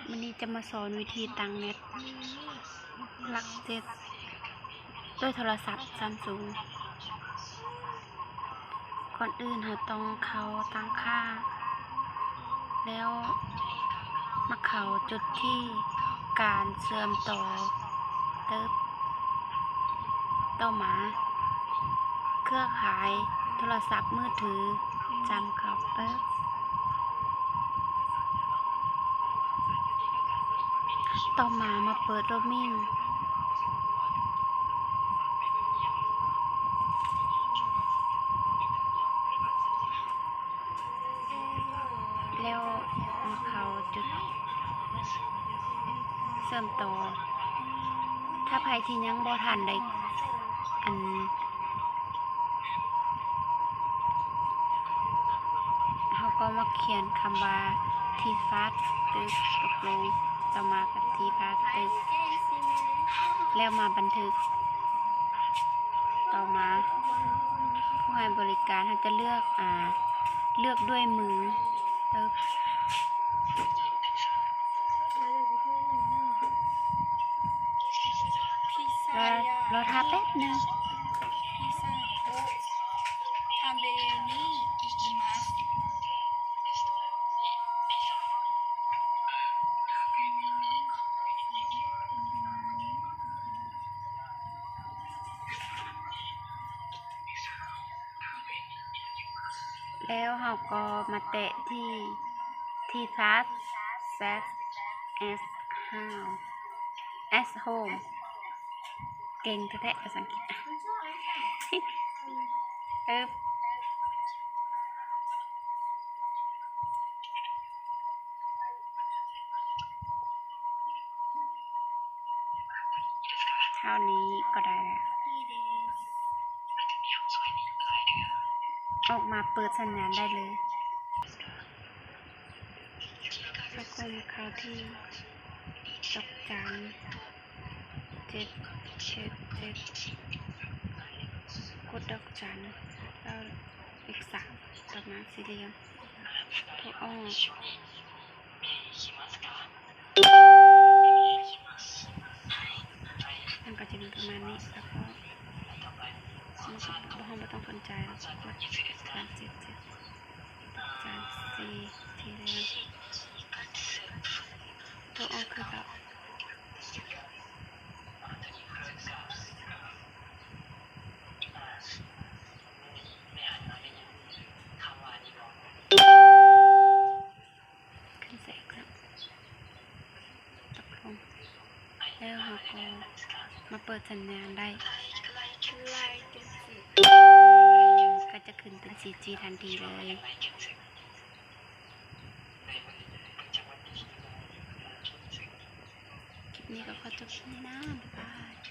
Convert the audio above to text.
ມື້ນີ້ຈະມາສອນວິທີຕັ້ງແມັດຫຼັກເຈັດ ດ້ວຍໂທລະສັບຊຳຊຸງ. ກ່ອນອື່ນເຮົາຕ້ອງເຂົ້າຕັ້ງຄ່າ ແລ້ວມາເຂົ້າຈຸດທີ່ການເຊື່ອມຕໍ່ເຕີບ. ຕໍ່ມາເຄືອຂ່າຍໂທລະສັບມືຖື ຈຳເຂົ້າເປີດ. ຕໍ່ມາມາເປີດໂຣມມິງ ແລ້ວມາເຂົ້າຈຸດເຊື່ອມຕໍ່. ຖ້າໃຜທີ່ຍັງບໍ່ທັນໄດ້ ອັນ ເຮົາກໍມາຂຽນຄຳວ່າ ທີຟາສ ຕຶບ ຕົກລົງ. ຕໍ່ມາກໍທີຟາສ ຕຶບ ແລ້ວມາບັນທຶກ. ຕໍ່ມາຜູ້ໃຫ້ບໍລິການເຮົາຈະເລືອກ ອາ ເລືອກດ້ວຍມື ຕຶບ. ລໍ ລໍຖ້າແປັບໜຶ່ງ. ແລ້ວເຮົາກໍມາແຕະທີ່ ທີຟາສ ແຊັດ ແອັດ ໂຮມ ເກັ່ງແທ້ໆ ພາສາອັງກິດ. ເອີບ ເທົ່ານີ້ກໍໄດ້ແລ້ວ. ອອກມາເປີດສັນຍານໄດ້ເລີຍ. ແລ້ວກໍມາເຂົ້າທີ່ດອກຈັນ ເຈັດ ເຈັດ ເຈັດ ກົດດອກຈັນ ແລ້ວເລກສາມ ຕໍ່ມາສີ່ຫຼ່ຽມ ໂທອອກ. ມັນກໍຈະມີປະມານນີ້ ແລ້ວກໍ ມັນກໍ ເຮົາບໍ່ຕ້ອງສົນໃຈ ແລ້ວກໍກົດສາມເຈັດເຈັດ ສາມສີ່ ທີ່ເດີມ ໂທອອກຄືເກົ່າ. ຂຶ້ນແສງແລ້ວ ຕົກລົງ. ແລ້ວເຮົາກໍມາເປີດສັນຍານໄດ້ ກໍຈະຂຶ້ນເປັນສີ່ຈີທັນທີເລີຍ. ຄລິບນີ້ກໍຂໍຈົບແຄ່ນີ້ນະ ບາຍບາຍ.